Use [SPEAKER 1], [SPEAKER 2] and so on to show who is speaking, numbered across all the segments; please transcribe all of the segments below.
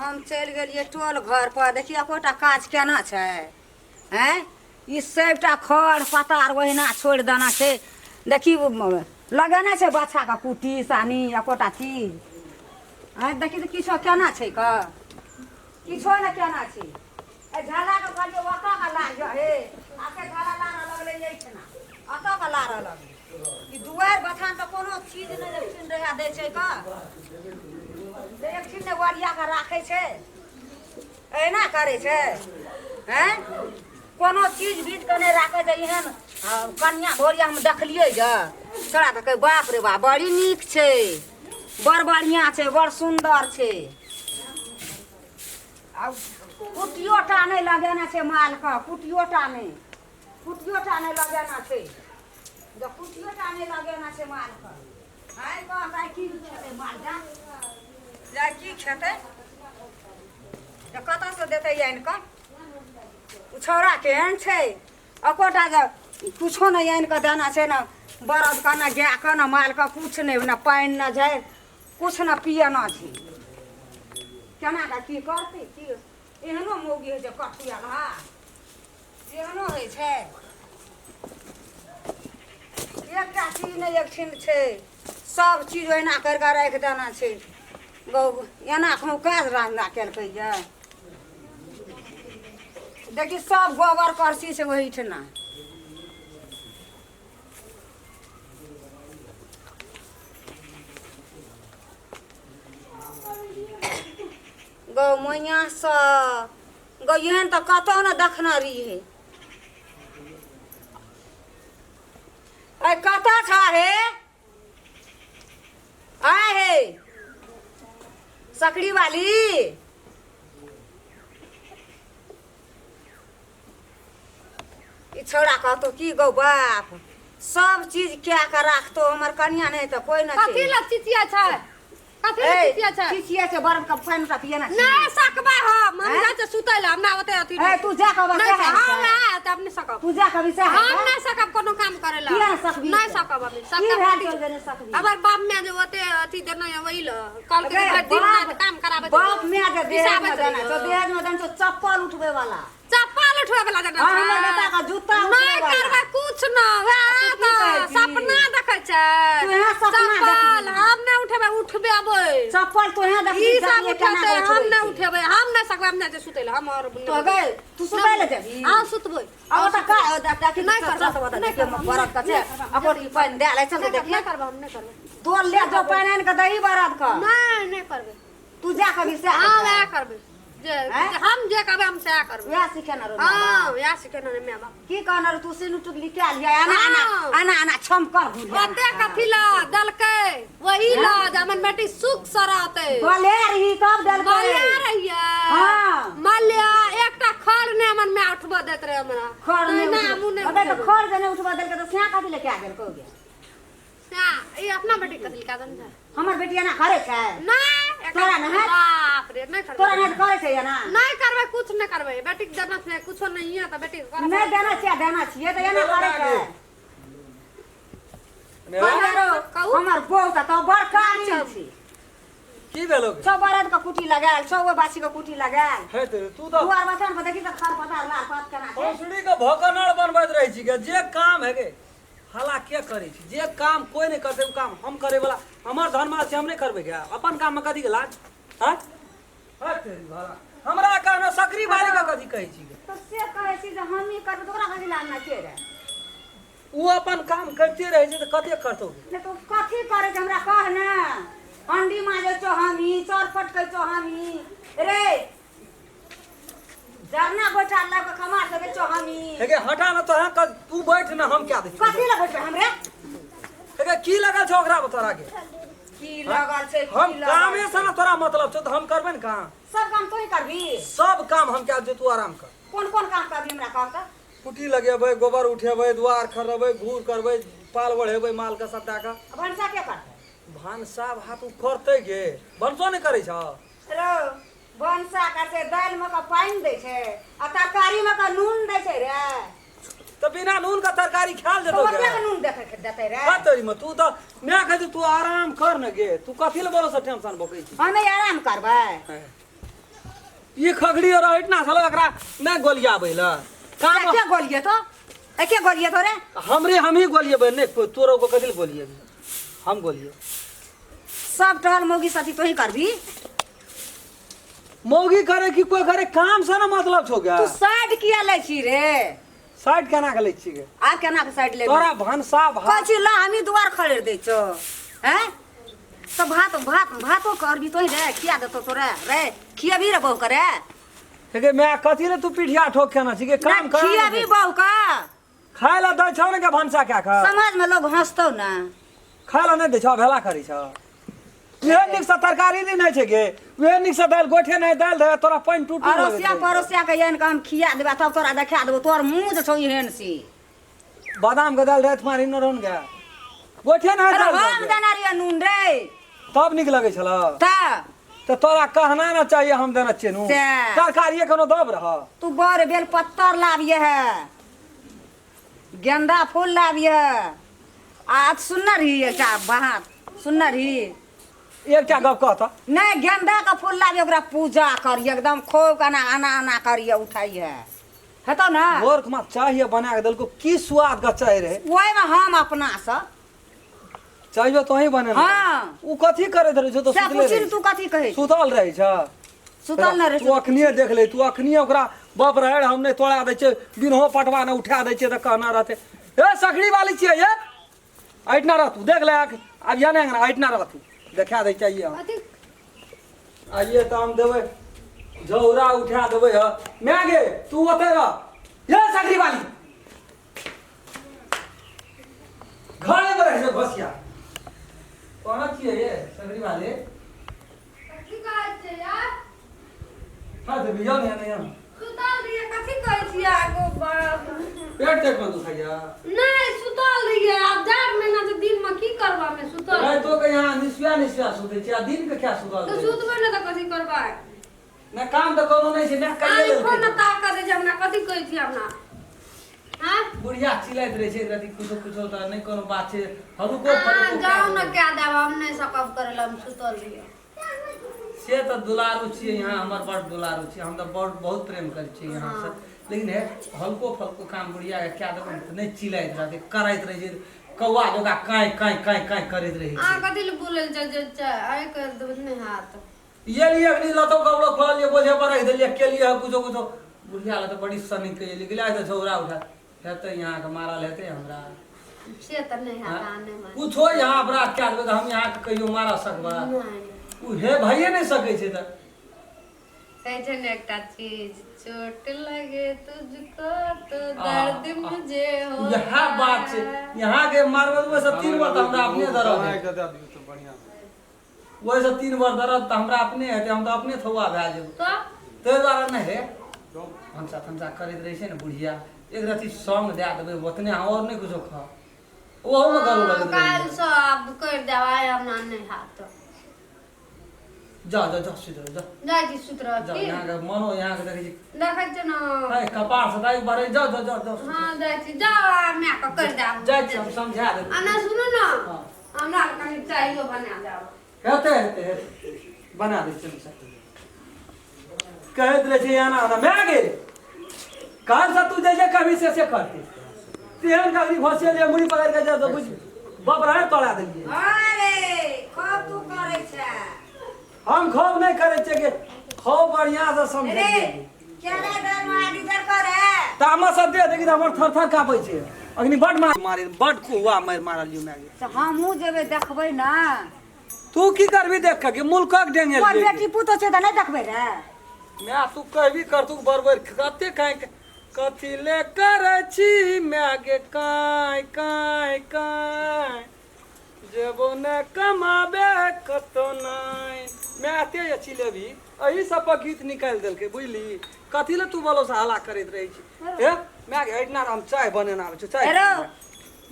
[SPEAKER 1] हम चलि गेलियै टोल घर पर देखिए एकोटा काज केना छै। आँय, ई सबटा खर पतार ओहिना छोड़ि देना छै। देखी लगेने छै बच्छाके कुट्टी सानी एकोटा चीज। आँय, देखी तऽ किछो केना छै कऽ, किछो नहि केना छै। एहि झालाके कहलियै ओतऽ के लार हे, आ से झाला लारऽ लगलै एहिठिना, ओतऽ के लारऽ लगलै। ई दुआरि बथान पर कोनो चीज नहि एकठिन रहए दै छै कऽ, एकठिन नहि ओरिया कऽ राखै छै, एहिना करै छै। आँय, कोनो चीज बीजके नहि राखै छै। एहन कनिया भोरिया हम देखलियै जे छोड़ा तऽ कहै बाप रे बाप, बड़ी नीक छै, बड़ बढ़िआँ छै, बड़ सुन्दर छै। आ कुटियो टा नहि लगेने छै मालके, कुटियो टा नहि, कुटियो टा नहि लगेना छै। जब कुटियो टा नहि लगेना छै मालके, आइ कह आइ की खेतै माल जा जा की खेतै? तऽ कतऽसँ देतै आनि कऽ? ओ छौड़ा केहन छै, एकोटा जे कुछो नहि आनि कऽ देना छै, ने बरदके, ने गायके, ने मालके, कुछ नहि, ने पानि ने छै, कुछ ने पियना छै। केना कऽ की करतै? की एहनो मौगी होइ छै कठुआल? हा, एहनो होइ छै। एकटा चीज नहि एकठिन छै, सब चीज ओहिना करि कऽ राखि देना छै। गौ, एना कहूँ काज धन्धा केलकै ये? देखी सब गोबर करसी छै ओहिठिना। गौ मैया सँ गौ, एहन तऽ कतहु ने देखने रहियै। अइ कतऽ छ हे? आय हे सकड़ी वाली, ई छौड़ा कहतो की गौ बाप, सब चीज कए कऽ राखतो हमर कनिया, नहि तऽ कोइ नहि
[SPEAKER 2] कथी
[SPEAKER 1] छै।
[SPEAKER 2] लए चिचिया छै? कथी लए
[SPEAKER 1] ए,
[SPEAKER 2] चिचिया छै?
[SPEAKER 1] चिचिया छै, बरफ के पानि टा पिए ना।
[SPEAKER 2] नहि सकबै हम
[SPEAKER 1] हैं?
[SPEAKER 2] जाइ छियै सुतै लए, हमरा ओते अथी
[SPEAKER 1] ए, तू जा कऽ
[SPEAKER 2] नहि छै। हम नहि तऽ अपने सकब।
[SPEAKER 1] तू जा कऽ से
[SPEAKER 2] हम नहि सकब कोनो काम करै लए।
[SPEAKER 1] किया नहि सकबी?
[SPEAKER 2] नहि सकब अभी।
[SPEAKER 1] की
[SPEAKER 2] सकब
[SPEAKER 1] भेल छौ जे नहि सकबी?
[SPEAKER 2] हमर बाप माय जे ओते अथी देने है वही लए कहलकै जे भरि दिन राति काम कराबै
[SPEAKER 1] बाप माय जे दहेज में देने छौ, दहेज में देने छौ चप्पल उठबै वाला।
[SPEAKER 2] चप्पल उठबै वाला देने
[SPEAKER 1] हाँ,
[SPEAKER 2] छै।
[SPEAKER 1] हमर बेटा के जूता
[SPEAKER 2] नहि
[SPEAKER 1] उठबै वाला।
[SPEAKER 2] करबै कुछ न, वएह
[SPEAKER 1] तू की
[SPEAKER 2] तऽ
[SPEAKER 1] कहै छी?
[SPEAKER 2] सपना देखै छै।
[SPEAKER 1] तू इएह सपना
[SPEAKER 2] चप्पल
[SPEAKER 1] देखबही।
[SPEAKER 2] हम नहि उठेबै, उठबेबै।
[SPEAKER 1] चप्पल तो यहाँ देखबी
[SPEAKER 2] ई सब
[SPEAKER 1] देखिए केना
[SPEAKER 2] उठेतै,
[SPEAKER 1] के
[SPEAKER 2] हम
[SPEAKER 1] उठबै
[SPEAKER 2] नहि
[SPEAKER 1] छै।
[SPEAKER 2] उठेबै, हम नहि सकबै, हम नहि जे सुतै लए, हम और
[SPEAKER 1] तो गए तू सुतै लए जेबही?
[SPEAKER 2] हाँ, सुतबै।
[SPEAKER 1] आ ओतऽ का देखी
[SPEAKER 2] नहि
[SPEAKER 1] चल
[SPEAKER 2] करबै,
[SPEAKER 1] चल ओतऽ
[SPEAKER 2] नहि
[SPEAKER 1] देखिए
[SPEAKER 2] करबै,
[SPEAKER 1] बरद के छै
[SPEAKER 2] नहि करबै,
[SPEAKER 1] अकोट की पानि दए लै चल
[SPEAKER 2] नहि
[SPEAKER 1] देखिए।
[SPEAKER 2] करबै, हम नहि करबै।
[SPEAKER 1] तोर ले जो पानि आनि कऽ दही बरद के।
[SPEAKER 2] नहि, नहि करबै।
[SPEAKER 1] तू जा कभी से
[SPEAKER 2] हाँ, वएह करबै जे
[SPEAKER 1] हैं?
[SPEAKER 2] जे हम जे कहबै हम सएह करबै।
[SPEAKER 1] वएह सीखे न रो।
[SPEAKER 2] हाँ, वएह सिखेने रहे माय बाप।
[SPEAKER 1] की कहने रो तू? सिनु टुकली क्या लिया आना आना।
[SPEAKER 2] हाँ।
[SPEAKER 1] आना आना छम कर घुर
[SPEAKER 2] ओते कथी ला देलकै? वही ला जे हमर बेटी सुख से रहतै।
[SPEAKER 1] बोले रही तब देलकै।
[SPEAKER 2] मलिया रहियै।
[SPEAKER 1] हाँ।
[SPEAKER 2] मलिया एकटा खर ने हमर माय उठबऽ दैत रहे हमरा।
[SPEAKER 1] खर नहीं
[SPEAKER 2] तहिना हमहूँ नहि
[SPEAKER 1] अबे तऽ
[SPEAKER 2] उठेबै।
[SPEAKER 1] खर जे नहि उठबऽ देलकै तऽ स्या कथी ले क्या देलकै गे?
[SPEAKER 2] सएह, ई अपना बेटी कथी लए देने छै?
[SPEAKER 1] हमर बेटी एना करै छै?
[SPEAKER 2] नहि।
[SPEAKER 1] तोरा नहि हैत?
[SPEAKER 2] बाप रे, नहि करबै।
[SPEAKER 1] तोरा नहि करै छै एना?
[SPEAKER 2] नहि करबै, कुछ नहि करबै। बेटी के देना छै, कुछो नहीं है तऽ बेटी के करऽ
[SPEAKER 1] नहि देना छियै, देना छियै तऽ एना करै छै?
[SPEAKER 2] कहू।
[SPEAKER 1] हमर बहू तऽ तो बड़ काबिल छी।
[SPEAKER 3] की भेलो?
[SPEAKER 1] छौ बरद के कुटी लगायल छौ, ओहि बाछी के कुटी लगायल।
[SPEAKER 3] हे तेरे, तू तऽ
[SPEAKER 1] दुआर बथान पर देखी तऽ खर पतार लाल पात केना छै।
[SPEAKER 3] भोसड़ी के भोकनर बनबैत रहै छी गे। जे काम है गे हला के करै छी, जे काम कोई नहि करतै ओ काम हम करे वाला। हमर धन माल छै, हम नहि करबै गे? अपन काम में कथी के लाज? हाँ हट तेरी भला, हमरा कहना सकरी बारी के कथी कहै छी गे?
[SPEAKER 1] तऽ से कहै छी जे हमही करबै तऽ ओकरा कथी लानना के रे?
[SPEAKER 3] ओ अपन काम करते रहै छै तऽ कते करतौ गे?
[SPEAKER 1] नहि तऽ ओ कथी करै छै हमरा कह ने। हंडी माजै छौ हमही, चौर फटकै छौ हमही रे, जरना गोइठा लऽ कऽ खमार देबै छौ हमही।
[SPEAKER 3] हे गे, हटा न तो। हाँ, तू बैठ न, हम क्या दै छी?
[SPEAKER 1] कथी लए बैठबै हम रे?
[SPEAKER 3] हे गे, की लगल छौ ओकरा पर तोरा के?
[SPEAKER 1] की लगल छै? की
[SPEAKER 3] हम
[SPEAKER 1] लगल
[SPEAKER 3] कामे
[SPEAKER 1] छै?
[SPEAKER 3] से न तोरा मतलब छौ तऽ हम करबै ने काम।
[SPEAKER 1] सब काम तोही करबी?
[SPEAKER 3] सब काम हम क्या दे, तू आराम कर।
[SPEAKER 1] कोन कोन काम करबी हमरा कह तऽ।
[SPEAKER 3] कुट्टी लगेबै, गोबर उठेबै, दुआर खर्रेबै, घूर करबै, पाल बढ़ेबै मालके सबटा के।
[SPEAKER 1] आ भनसा के करतै?
[SPEAKER 3] भनसा भात ओ करतै गे। भनसो नहि करै छौ?
[SPEAKER 1] रौ, भनसा करतै, दालिमे कऽ पानि दै छै आ तरकारीमे कऽ नून दै छै रे।
[SPEAKER 3] तऽ बिना नून के तरकारी खायल
[SPEAKER 1] तऽ
[SPEAKER 3] जेतौ
[SPEAKER 1] ओतेक
[SPEAKER 3] गे?
[SPEAKER 1] नून देखै देतै रे?
[SPEAKER 3] का तोरी में तू तऽ मैं कहै छी तू आराम कर न गे। तू कथी ले बोलो से टेंशन भोकै छी?
[SPEAKER 1] हमे आराम करबै?
[SPEAKER 3] हैं। ई खगड़ी और एहिठिना छल एकरा नहि गोलियाबै लए काम।
[SPEAKER 1] एके गोलिए तो, एके गोलिए तो रे।
[SPEAKER 3] हमरे हमही गोलिएबै नहि कोइ तोरो को कथी लए गोलिएबै, हम गोलिए।
[SPEAKER 1] सब टहल मौगी साथी तोही करबी।
[SPEAKER 3] मौगी करे कि कोई करे, काम से ना मतलब छौ गे।
[SPEAKER 1] तू साइड किया लै छी रे?
[SPEAKER 3] साइड केना के लै छी गे?
[SPEAKER 1] आ केना के साइड लेबी?
[SPEAKER 3] तोरा भनसा भात
[SPEAKER 1] कहै छी ला हमी दुआर खड़ेर दै छौ हैं, तो भात भात भातो करबी तोही रे, खिया देतो तोरे रे, खियाबी रे बहू करे।
[SPEAKER 3] हे गे my, कथी रे तू पीढ़िया ठोक केना छी गे? काम कर।
[SPEAKER 1] खियाबी बहू का।
[SPEAKER 3] खाय ला दै छौ ने के भनसा कए के?
[SPEAKER 1] समाज में लोग हंसतौ ना।
[SPEAKER 3] खाय ला नहि दै छौ, भेला करै छौ। उहे नीक से तरकारी नहि नै छै गे, उहे नीक से दालि गोठे नहि दालि दे तोरा पानि टूटू लगैत
[SPEAKER 1] अड़ोसिया
[SPEAKER 3] रहै छौ।
[SPEAKER 1] पड़ोसिया के एहन के हम खिया देबै, तब तोरा देखा देबो तोर मुँह जे छौ एहन से।
[SPEAKER 3] बादाम के दालि राति मारी न रहन गे, गोठे नहि
[SPEAKER 1] अरे
[SPEAKER 3] दालि
[SPEAKER 1] हम
[SPEAKER 3] दे।
[SPEAKER 1] देने रहियै नून रे।
[SPEAKER 3] तब नीक लगै छल।
[SPEAKER 1] तऽ
[SPEAKER 3] तऽ तोरा कहना ना चाहिए हम देने छियै नून।
[SPEAKER 1] से।
[SPEAKER 3] तरकारिए कोनो दब रह।
[SPEAKER 1] तू बड़ बेल पत्तर लाबिये है, गेंदा फूल लाबिये है, आ सुनर ही एकटा बात सुनर ही।
[SPEAKER 3] एकटा गप कह तऽ।
[SPEAKER 1] नहीं, गेंदा का फूल लाबिये, ओकरा पूजा करिए एकदम खूब आना आना आना करिए उठाइए हेतौ ना।
[SPEAKER 3] भोर के चाय बना के देलको, की स्वाद का चाय रहे।
[SPEAKER 1] ओहिमे हम अपना से
[SPEAKER 3] चाहियो तो ही बने।
[SPEAKER 1] हाँ।
[SPEAKER 3] उ कथी करैत रहै छौ? तो
[SPEAKER 1] से
[SPEAKER 3] सुतले
[SPEAKER 1] पूछी
[SPEAKER 3] रहै।
[SPEAKER 1] ने तू कथी कहै?
[SPEAKER 3] सुतल रहै छ।
[SPEAKER 1] सुतल न रहै।
[SPEAKER 3] तू अखनिए देख ले, तू अखनिए ओकरा बाप रहे हम नहि तोड़ा दै छियै, बिनहो पटवा ने उठा दै छियै तऽ कहना रहतै। ए सकड़ी वाली छियै ये, एहिठिना रह तू, देख ले आब या नहि अंगना, एहिठिना रह तू, देखा दै चाहिए हम।
[SPEAKER 2] अथी
[SPEAKER 3] आइए तऽ हम देबै झौरा उठा देबै। ह my गे, तू ओतै रह। ये सकड़ी वाली घरे में रहै छै घोसिया। कोना छियै ये सकड़ी वाले?
[SPEAKER 2] कथी कहै छियै यार?
[SPEAKER 3] हाँ तऽ बिया नहि नहि।
[SPEAKER 2] सुतल रहियै, कथी कहै छियै आगू?
[SPEAKER 3] पेट तेट में दुखाइया?
[SPEAKER 2] नहि, सुतल रहियै। आब जाड़ महीना छै, दिन में की करबा में सुतल।
[SPEAKER 3] रातिो के यहाँ निसुआ निसुआ सुतै छै आ दिन के क्या सुतल
[SPEAKER 2] तऽ
[SPEAKER 3] रहै?
[SPEAKER 2] सुतबै ने तऽ कथी करबै?
[SPEAKER 3] नहि काम तऽ कोनो नहि छै, नहि करिए
[SPEAKER 2] आँखो
[SPEAKER 3] लेलकै।
[SPEAKER 2] ने ताकत छै हमरा, कथी कहै छियै हमरा? हाँ।
[SPEAKER 3] बुढ़िया चिल्लाइत रहै छै रति कुछो कुछो, तऽ नहि कोनो बात छै, हल्को
[SPEAKER 2] अहाँ
[SPEAKER 3] फल्को।
[SPEAKER 2] जाउ ने कए देब, हम नहि सकब करै लए, हम सुतल रहियै।
[SPEAKER 3] से तऽ दुलारू छियै यहाँ हमर, बड़ दुलारू छियै हम तऽ, बड़ बहुत प्रेम करै छियै यहाँ से, लेकिन हे हल्को फल्को काम बुढ़िया के कए देबै ने तऽ नहि चिल्लाइत रहतै, करैत रहै छै कौआ जकाँ काँय काँय काँय काँय करैत रहै
[SPEAKER 2] अहाँ
[SPEAKER 3] छै।
[SPEAKER 2] कथी लए बोलै लए जाइ छै? आइ कर देबै तऽ नहि हैत।
[SPEAKER 3] ये लिए अखनी लतो कपड़ो खोललियै, बोझे पर रखि देलियै, केलियै हँ कुछो कुछो। बुढ़िया लए तऽ बड़ी सनी कहियै गेलै तऽ झौरा उठा हेतै यहाँ के मारल हेतै हमरा।
[SPEAKER 2] से तऽ नहि हैत, अहाँ नहि मानब।
[SPEAKER 3] कुछो यहाँ अपराध कए देबै तऽ हम यहाँ के कहियो मारऽ सकबै?
[SPEAKER 2] नहि।
[SPEAKER 3] ओ हे भइए नहि सकै छै तऽ।
[SPEAKER 2] कहै छै ने एकटा चीज, चोट लगे तुझको तो दर्द मुझे हो।
[SPEAKER 3] इएह बात छै, यहाँ के मारबै तऽ ओहिसँ 3 बार तऽ हमरा अपने दर्द हेतै।
[SPEAKER 4] दऽ दियौ तऽ बढ़िआँ।
[SPEAKER 3] ओहिसँ 3 बार दर्द तऽ हमरा अपने हेतै, हम तऽ अपने थौआ भए जेबै।
[SPEAKER 2] तऽ
[SPEAKER 3] ताहि दुआरे नहि हे भनसा तनसा करैत रहै छै ने बुढ़िया, एक रत्ती सङ्ग दए देबै ओतने, आओर नहि कुछो खाउ, ओहोमे गरु लगैत रहै।
[SPEAKER 2] काल्हिसँ आब करि देब, आइ हमरा नहि हैत।
[SPEAKER 3] जा जा जा, सुति रह जा।
[SPEAKER 2] जाइ छी सुति रहब।
[SPEAKER 3] जा।
[SPEAKER 2] की
[SPEAKER 3] यहाँके मनो यहाँके देखै छी।
[SPEAKER 2] देखै छियै ने।
[SPEAKER 3] है कपार से दाइ बढ़ै, जा जा जा जा।
[SPEAKER 2] हँ, जाइ छी, जाउ आ मायके करि देब।
[SPEAKER 3] जाइ छी, हम समझा देबै।
[SPEAKER 2] आ नहि, सुनू ने।
[SPEAKER 3] हँ।
[SPEAKER 2] हमरा कनि चाइयो बना देब।
[SPEAKER 3] हेतै हेतै हेतै, बना दै छियै हम। कहैत रहै छै एना एना my गेल, काल्हिसँ तू जे जे कभी से से करतै, तेहन कभी घोसेलियै मुड़ी पकड़ि कऽ जे बुझ बाप रहे तोड़ा देलियै।
[SPEAKER 1] अरे खूब तू करै छै।
[SPEAKER 3] हम खूब नहि करै छियै कि खूब बढ़िआँसँ
[SPEAKER 1] अरे
[SPEAKER 3] समझेलियै।
[SPEAKER 1] केना डर मारी डर करे।
[SPEAKER 3] तामस दे देखी तऽ हमर थर थर काँपै छै अखनी, बड मार मारे, बड कुआ मारि मारलियै my गे।
[SPEAKER 1] तऽ हमहूँ जेबै देखबै ना।
[SPEAKER 3] तू की करबी देख के मुल्कक डेंगेल?
[SPEAKER 1] तोर बेटी पुतोह छै तऽ नहि देखबै रे?
[SPEAKER 3] My, तू कहबी करतू बरबर कते काँय कथी ले करै छी my गे काँय काँय काँय, जेबो ने कमाबे कतौ नहि। My, एते अछि लेबही, एहि सब पर गीत निकालि देलकै बुझली। कथी ले तू बोलो से हल्ला करैत रहै छी? हे my गे, एहिठिना हम चाय बनेने आबै छी, चाय।
[SPEAKER 1] हेरो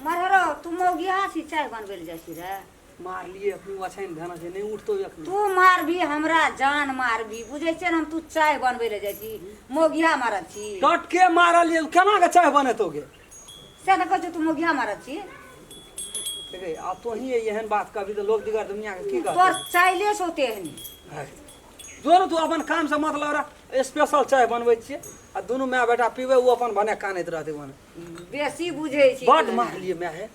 [SPEAKER 1] मरहरो, तू मौगिया छी, चाय बनबै लए जाइ छी रे?
[SPEAKER 3] मारलियै अखनी ओछाइन धेने छै, नहि उठतौ अखनी।
[SPEAKER 1] तू मारबी हमरा, जान मारबी, बुझै छियै ने हम, तू चाय बनबै लए जाइ छी, मौगिया मारल छी।
[SPEAKER 3] टटके मारलियै, केना के चाय बनेतौ गे?
[SPEAKER 1] से तऽ कहै छियौ, तू मौगिया मारल छी।
[SPEAKER 3] देखे आब तोही एहन बात कहबी तऽ लोक दिगर दुनिया के की
[SPEAKER 1] तोर
[SPEAKER 3] कहतै?
[SPEAKER 1] चाइले छौ तेहनी।
[SPEAKER 3] है। जो ने तू अपन काम से मतलब रह स्पेशल चाय बनबै छियै आ दुनू माय बेटा पीबै ओ अपन भने कानैत रहतै ओने
[SPEAKER 1] बेसी बुझै छी
[SPEAKER 3] बड मारलियै माय हे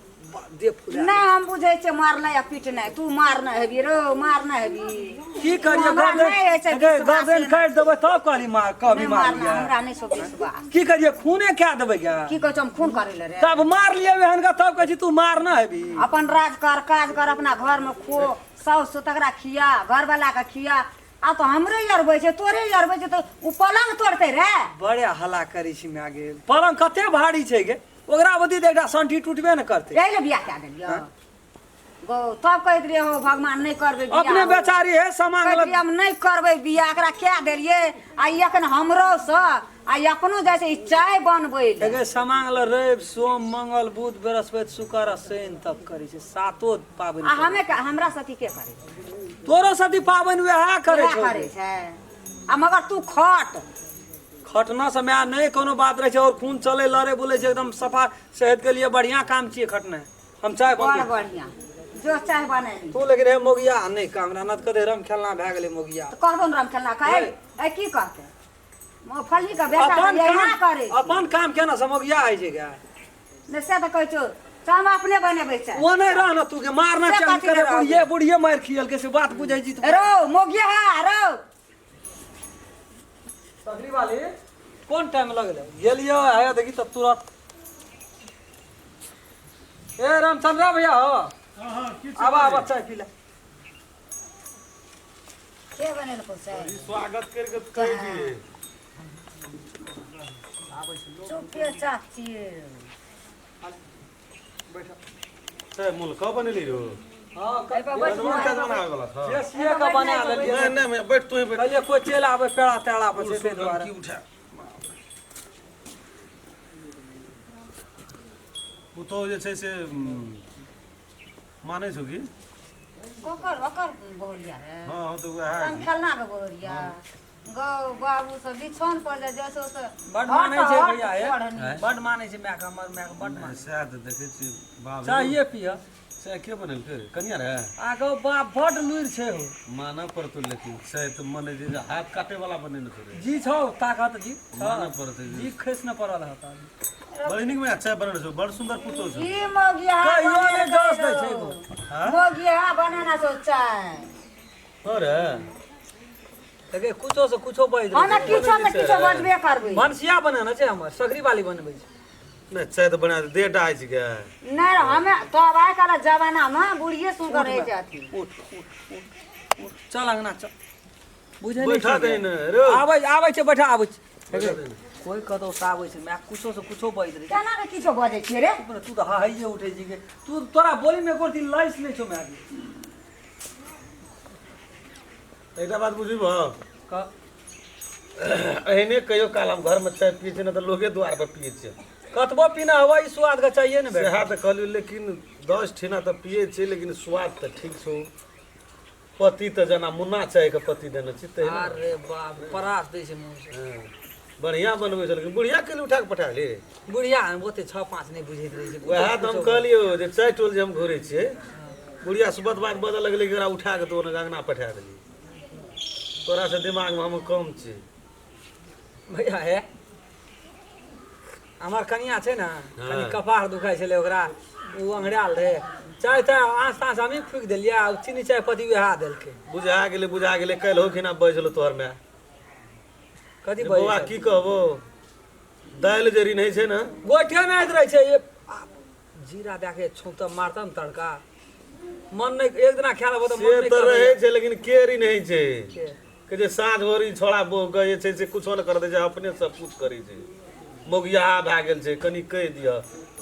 [SPEAKER 3] दे फुला
[SPEAKER 1] नहि हम बुझै छियै मारनाइ आ पिटनाइ तू मारने हेबी रौ मारने हेबी
[SPEAKER 3] की करियै
[SPEAKER 1] हमरा
[SPEAKER 3] गर्दन
[SPEAKER 1] नहि होइ छै
[SPEAKER 3] गे,
[SPEAKER 1] विश्वास
[SPEAKER 3] गर्दन काटि देबै तब कहली मार कभी
[SPEAKER 1] नहि मारना
[SPEAKER 3] मारलियै
[SPEAKER 1] हमरा नहि छौ विश्वास
[SPEAKER 3] की करियै खूने कए देबै गे
[SPEAKER 1] की कहै छौ हम खून करै लए रे
[SPEAKER 3] तब मारलियै एहन के तब कहै छी तू मारना हेबी
[SPEAKER 1] अपन राज कर काज कर अपना घरमे खो साउस तकरा खिया घरवाला के खिया आ तऽ हमरे अरबै छै तोरे अरबै छै तऽ ओ पलंग तोड़तै रे
[SPEAKER 3] बड़े हल्ला करै छी माय गे पलंग कते भारी छै गे ओकरा बदी तऽ एकटा संठी टूटबे ने करतै
[SPEAKER 1] एहि ले बियाह कए देलियै गौ तब कहैत रहियै हो भगवान नहि करबै बियाह
[SPEAKER 3] अपने
[SPEAKER 1] हो।
[SPEAKER 3] बेचारी है सामान
[SPEAKER 1] कहैत रहियै हम नहि करबै बियाह एकरा कए देलियै आ ई एखन हमरो सँ आ ई अपनो जाइ छै ई चाय बनबै लए
[SPEAKER 3] एगे सामान ल रवि सोम मंगल बुध बृहस्पति शुक्र आ शनि तक करै छै सातो पाबनि
[SPEAKER 1] आ हमे हमरा सती के करै छै
[SPEAKER 3] तोरो सती पाबनि वएह करै
[SPEAKER 1] वएह
[SPEAKER 3] छौ
[SPEAKER 1] करै छै आ मगर तू खट
[SPEAKER 3] खटना से माय नहि कोनो बात रहै छै और खून चले लड़े बोले छै एकदम सफा सेहत के लिए बढ़िया काम छियै खटना हम चाय
[SPEAKER 1] बड़
[SPEAKER 3] बनबै
[SPEAKER 1] बढ़िया जो चाय बनेली
[SPEAKER 3] तू लेकिन हे मोगिया नहि काम रहा नत कदे रम खेलना भए गेलै मोगिया
[SPEAKER 1] तऽ कहबो ने राम खेलना कहै ए की कहतै फलनी के बेटा
[SPEAKER 3] अपन
[SPEAKER 1] एना
[SPEAKER 3] काम
[SPEAKER 1] करै छै।
[SPEAKER 3] अपन काम केना से मोगिया होइ छै गे
[SPEAKER 1] नहि से तऽ कहै छौ तऽ हम अपने बनेबै चाय
[SPEAKER 3] ओ नहि रह न तू के मारना
[SPEAKER 1] से
[SPEAKER 3] चाही
[SPEAKER 1] कथी
[SPEAKER 3] करे
[SPEAKER 1] रहब?
[SPEAKER 3] बुढ़िए बुढ़िए मारि खियल के से बात बुझै छी तू
[SPEAKER 1] रौ मोगिया रौ
[SPEAKER 3] सकरी वाली कोन टाइम लगलै गेलियो आया देखी तऽ तुरंत ए रामचंद्रा भैया हो
[SPEAKER 4] हाँ हाँ की
[SPEAKER 3] आबा आबा चाय पी ले
[SPEAKER 1] के बनेलको चाय
[SPEAKER 4] ई स्वागत करके कहि दिए
[SPEAKER 1] चुपे चाप छियै
[SPEAKER 4] चाय मूल कब बनेली रो
[SPEAKER 3] हाँ
[SPEAKER 1] एहि पर बैठ
[SPEAKER 4] बनवा के बनावे वाला था
[SPEAKER 3] जे सिए के बना लेलियै
[SPEAKER 4] नहीं नहीं मैं बैठ तू ही बैठ
[SPEAKER 3] कहलियै कोइ चलि आबै पेड़ा तेड़ा पर छै ताहि दुआरे
[SPEAKER 4] की उठा पुतोह जे छै से मानै छौ की
[SPEAKER 1] ओकर ओकर बहुरिया रे
[SPEAKER 4] हाँ हाँ तऽ वएह
[SPEAKER 1] तन खेलना के बहुरिया गौ बाबू सब बिछौन पर जाय जैसे से
[SPEAKER 3] बड मानै छै भैया हे बड मानै छै मायके हमर मायके बड मानै
[SPEAKER 4] सएह तऽ देखै छियै बाप
[SPEAKER 3] चाहिए पिय
[SPEAKER 4] चाय के बनेलकै कनिया रे
[SPEAKER 3] आगो बाप बड लुरि छै हो
[SPEAKER 4] मानऽ पड़तौ लेकिन चाय तऽ मने जे हाथ काटे वाला बनेने छौ रे
[SPEAKER 3] जी छौ ताकत जी
[SPEAKER 4] मानऽ पड़तै
[SPEAKER 3] जी खसि न पड़ल हत
[SPEAKER 4] बड़ नीक में चाय बनेने छौ बड़ सुंदर पुतोह छौ
[SPEAKER 1] ई मौगिया
[SPEAKER 3] कहियो नहि दस दै छै एगो
[SPEAKER 1] मौगिया बनेना छौ चाय
[SPEAKER 4] हँ रे
[SPEAKER 3] देखे कुछो से कुछो बजि
[SPEAKER 1] हँ ने
[SPEAKER 3] रहल छै।
[SPEAKER 1] किछो ने किछो बजबे करबै
[SPEAKER 3] भनसिया बनेने छै हमर सगरी वाली बनबै छै
[SPEAKER 4] नहि चाय तऽ बना दे डाइ छै गे
[SPEAKER 1] नहि हमे तब आइ काल्हि जमानामे बुढ़िए सुनकर रहै छथिन
[SPEAKER 3] उठ उठ उठ उठ चल अंगना चल बुझै नहि
[SPEAKER 4] बैठा
[SPEAKER 3] छियै।
[SPEAKER 4] दे ने रो
[SPEAKER 3] आबै आबै छै बैठा आबै छै
[SPEAKER 4] बैठा दे ने।
[SPEAKER 3] कोइ कतौ से आबै छै माय कुछो से कुछो बाजि रहै छै
[SPEAKER 1] केना के किछो बजै छियै रे
[SPEAKER 3] तू तऽ हहाइए उठै छी गे तू तोरा बोली मे एको दिन लैस नहि छौ माय गे
[SPEAKER 4] एकटा बात बुझबह
[SPEAKER 3] कह
[SPEAKER 4] एहने कहियो काल हम घरमे चाय पियै छियै नहि तऽ लोगे द्वार पर पियै छियै
[SPEAKER 3] कतबो पीना हुआ ई स्वाद के चाहिए ने
[SPEAKER 4] सएह तऽ कहलियौ लेकिन 10 ठेना तऽ पियै छियै लेकिन स्वाद तऽ ठीक छौ पति तऽ जेना मुन्ना चायके पति देने छी तहिना
[SPEAKER 3] अरे बाप परास दै छै मुँह से
[SPEAKER 4] हँ, बढ़िआँ बनबै छै लेकिन बुढ़िया के उठा कऽ पठा ले
[SPEAKER 3] बुढ़िया ओते छओ पाँच नहि बुझैत रहै छै
[SPEAKER 4] वएह तऽ हम कहलियौ जे चाय टोल जे हम घुरै छियै बुढ़िया सुबह बात बदल लगलै कि एकरा उठा कऽ तो अंगना पठा देली तोरा से दिमागमे हम कम छी
[SPEAKER 3] भैया हे हमर कनिया छै ने कनि कपार दुखाइ छलै ओकरा ओ अंगड़ायल रहै चाय ताय आँच ताँच हमही फूकि देलियै आ चीनी चाय पत्ती वएह देलकै
[SPEAKER 4] बुझा गेलै बुझा गेलै काल्हि खिना बजलो तोहर माय
[SPEAKER 3] कथी
[SPEAKER 4] बौआ
[SPEAKER 3] बजै
[SPEAKER 4] की कहबो दालि जे रिन्है छै ने
[SPEAKER 3] गोइठे नहि आइत रहै छै जीरा दए के छौंक मारता ने तड़का मन नहि एक दिना खाय लेबो तऽ
[SPEAKER 4] से
[SPEAKER 3] मन नहि
[SPEAKER 4] तऽ
[SPEAKER 3] करबै।
[SPEAKER 4] रहै छै लेकिन के रिन्है छै
[SPEAKER 3] के?
[SPEAKER 4] के जे साँझ भोर ई छोड़ा बोह के जे छै से कुछो नहि करतै छै अपने सब कुछ करै छै मौगियाहा भए गेल छै कनि कहि दिअ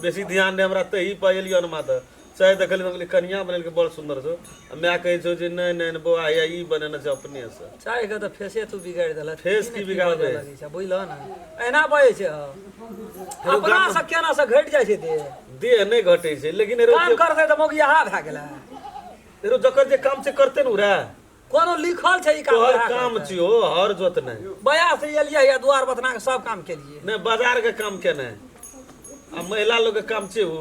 [SPEAKER 4] बेसी ध्यान नहि हमरा तही पर एलियै हन मात्र चाय देखलियै तऽ हम कहलियै कनिया बनेलकै बड़ सुन्दर छौ आ माय कहै छौ जे नहि नहि नहि बौआ हैया ई बनेने छै अपनेसँ
[SPEAKER 3] चाय के तऽ फेसे तू बिगाड़ि देलक
[SPEAKER 4] फेस की बिगाड़बै?
[SPEAKER 3] लगै छै बुझलह ने एना बजै छै
[SPEAKER 4] फेरो
[SPEAKER 3] अपना
[SPEAKER 4] गाम-
[SPEAKER 3] से केना से घटि जाइ छै देह
[SPEAKER 4] देह नहि घटै छै लेकिन एरो
[SPEAKER 3] काम करतै तऽ मौगियाहा भए गेलै
[SPEAKER 4] एरो जकर जे काम छै करतै ने रे
[SPEAKER 3] कोनो लिखल छै ई काम
[SPEAKER 4] तोहर
[SPEAKER 3] वएह
[SPEAKER 4] काम
[SPEAKER 3] करतै।
[SPEAKER 4] छियौ हर जोतनाइ
[SPEAKER 3] बया से एलियै या दुआर बथना के सब काम केलियै
[SPEAKER 4] नहि बाजार के काम केनाइ आ महिला लोग के काम छै उ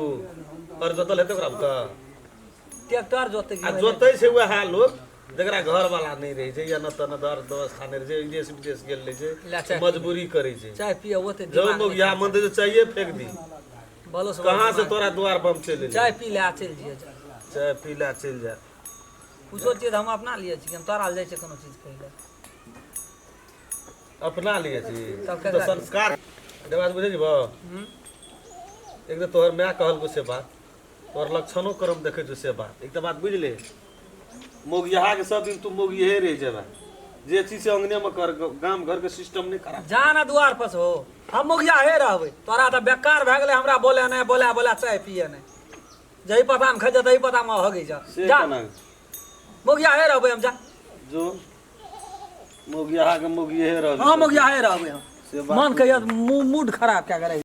[SPEAKER 4] हर जोतल हेतै ओकरा तऽ
[SPEAKER 3] ट्रैक्टर जोतै
[SPEAKER 4] आ जोतै छै वएह लोग जकरा घरवाला नहि रहै छै या न तऽ न दर व्यवस्था नहि रहै छै, विदेश विदेश गेल रहै
[SPEAKER 3] ला
[SPEAKER 4] छै,
[SPEAKER 3] चाय।
[SPEAKER 4] मजबूरी करै छै।
[SPEAKER 3] चाय पिए ओते
[SPEAKER 4] जब
[SPEAKER 3] दिमाग
[SPEAKER 4] मौगिया मन तऽ चाये फेंक दी।
[SPEAKER 3] बोलो से।
[SPEAKER 4] कहाँ से तोरा द्वार पर हम चलि एलियै?
[SPEAKER 3] चाय पी ले आ चलि जियै।
[SPEAKER 4] चाय पी ले चलि जा।
[SPEAKER 3] कुछो चीज हम अपना लिए छी, हम तोरा जाइ छै कोनो चीज कहै लए?
[SPEAKER 4] अपना लिए छी।
[SPEAKER 3] तब
[SPEAKER 4] तऽ
[SPEAKER 3] केकरा?
[SPEAKER 4] संस्कार एकर बात बुझै छी।
[SPEAKER 3] हम्म।
[SPEAKER 4] एक तऽ तोहर माय कहलको से बात, तोहर लक्षणो क्रम देखै छौ से बात। एक तऽ बात बुझि ले, मौगियाहा के सब दिन तू मौगिये रहि जेबे। जे चीज से अंगने में कर, गाम घर के सिस्टम नहीं खराब।
[SPEAKER 3] जा ना दुआर पर से हो, हम मौगिया हे रहबै। तोरा तऽ बेकार भए गेलै, हमरा बोले नहि, बोले बोले चाय पिए नहि। जही पता मे खाइ तही पता मे हगै जा।
[SPEAKER 4] से
[SPEAKER 3] जा।
[SPEAKER 4] केना?
[SPEAKER 3] मौगिया हे रहबै हम, जा।
[SPEAKER 4] जो मौगियाहा के मौगिये रहबै।
[SPEAKER 3] हम मौगिया हे रहबै हम।
[SPEAKER 4] से बात।
[SPEAKER 3] मन कहिया मूड खराब कए के रहै।